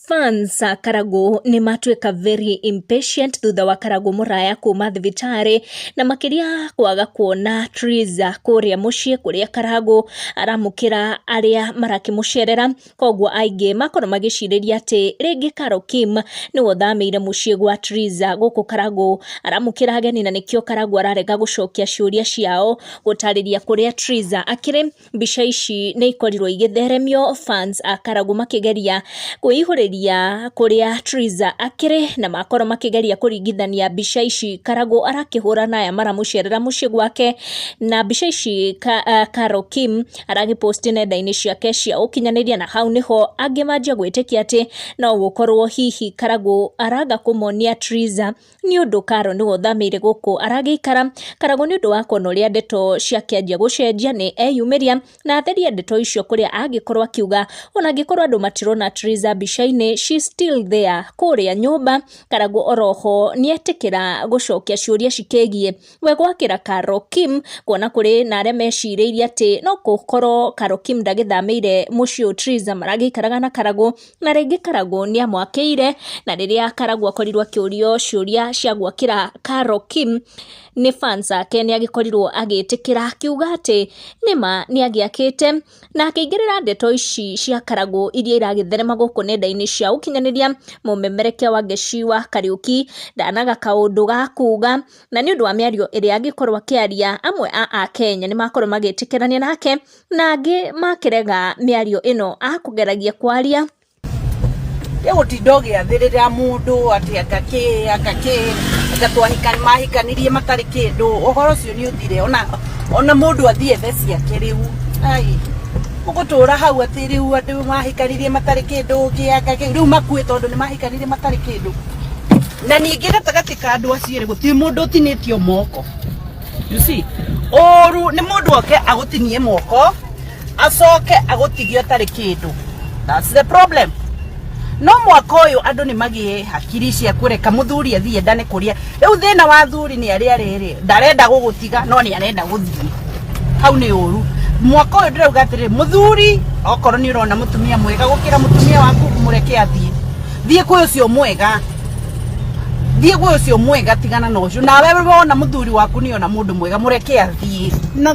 Fans a Karagũ nĩ matuĩka very impatient thutha wa Karagũ Mũraya kuma thibitarĩ na makĩria kwaga kuona Triza kũrĩa mũciĩ kũrĩa Karagũ aramũkĩra arĩa marakĩmũcerera. Koguo aingĩ makorwo magĩcirĩria atĩ rĩngĩ Carol Kim nĩwe ũthamĩire mũciĩ gwa Triza gũkũ Karagũ aramũkĩra ageni na nĩkĩo Karagũ ararega gũcokia ciũria ciao gũtarĩria kũrĩa Triza akĩrĩ. Mbica ici nĩ ikorirwo igĩtheremio fans a Karagũ makĩgeria kwĩihũrĩria kũrĩa Triza akĩrĩ na makorwo makĩgeria kũringithania mbica ici Karagũ arakĩhũra na aya maramũcerera mũciĩ gwake na mbica ici Carol Kim aragĩposti nenda-inĩ ciake cia ũkinyanĩria na hau nĩho angĩ manjia gwĩtĩkia atĩ no gũkorwo hihi Karagũ araga kũmonia Triza nĩ ũndũ Carol nĩwe ũthamĩire gũkũ aragĩikara. Karagũ nĩ ũndũ wa kuona ũrĩa ndeto ciakĩanjia gũcenjia nĩ eyumĩria na atheria ndeto icio kũrĩa angĩkorwo akiuga ona angĩkorwo andũ matirona Triza mbica-inĩ, she's still there kũrĩa nyũmba. Karagũ oroho nĩetĩkĩra gũcokia ciũria cikĩgiĩ we gwakĩra Carol Kim kuona kũrĩ na arĩa mecirĩirie atĩ no gũkorwo Carol Kim ndagĩthamĩire mũciĩ ũyũ Triza maragĩikaraga na Karagũ na rĩngĩ Karagũ nĩ amwakĩire na rĩrĩa Karagũ akorirwo akĩũrio ciũria cia gwakĩra Carol Kim nĩ fans ake nĩ agĩkorirwo agĩtĩkĩra akiuga atĩ nĩma nĩ agĩakĩte na akĩingĩrĩra ndeto ici cia Karagũ iria iragĩtherema gũkũ nenda-inĩ cia ũkinyanĩria. Mũmemerekia wa Ngeci wa Kariũki ndanaga kaũndũ ga kuga na nĩ ũndũ wa mĩario ĩrĩa angĩkorwo akĩaria amwe a akenya nĩ makorwo magĩtĩkĩrania nake na angĩ makĩrega mĩario ĩno akũgeragia kwaria. Gũtinda ũgĩathĩrĩra mũndũ atĩ anga kĩ anga kĩ anga twahikani mahikanirie matarĩ kĩndũ, ũhoro ũcio nĩ ũthire. Ona mũndũ athiĩ ethe ciake rĩu, ai ũgũtũra hau atĩ rĩu andũ mahikanirie matarĩ kĩndũ kĩ anga kĩ rĩu makue tondũ nĩ mahikanirie matarĩ kĩndũ. Na ningĩ gatagatĩ ka andũ acio erĩ gũtirĩ mũndũ ũtinĩtio moko. You see, ũru nĩ mũndũ oke agũtinie moko acoke agũtigie ũtarĩ kĩndũ. That's the problem. No mwaka ũyũ andũ nĩ magĩe hakiri cia kũreka mũthuri athiĩ endane kũrĩa. Rĩu thĩna wa athuri nĩ arĩa rĩrĩ ndarenda gũgũtiga no nĩ arenda gũthiĩ. Hau nĩ ũru. Mwaka ũyũ ndĩrauga atĩrĩrĩ, mũthuri okorwo nĩ ũrona mũtumia mwega gũkĩra mũtumia waku, mũreke athiĩ. Thiĩ kwĩ ũcio mwega, thiĩ kwĩ ũcio mwega, tigana na ũcio. Nawe wona mũthuri waku nĩ ona mũndũ mwega, mũreke athiĩ. Na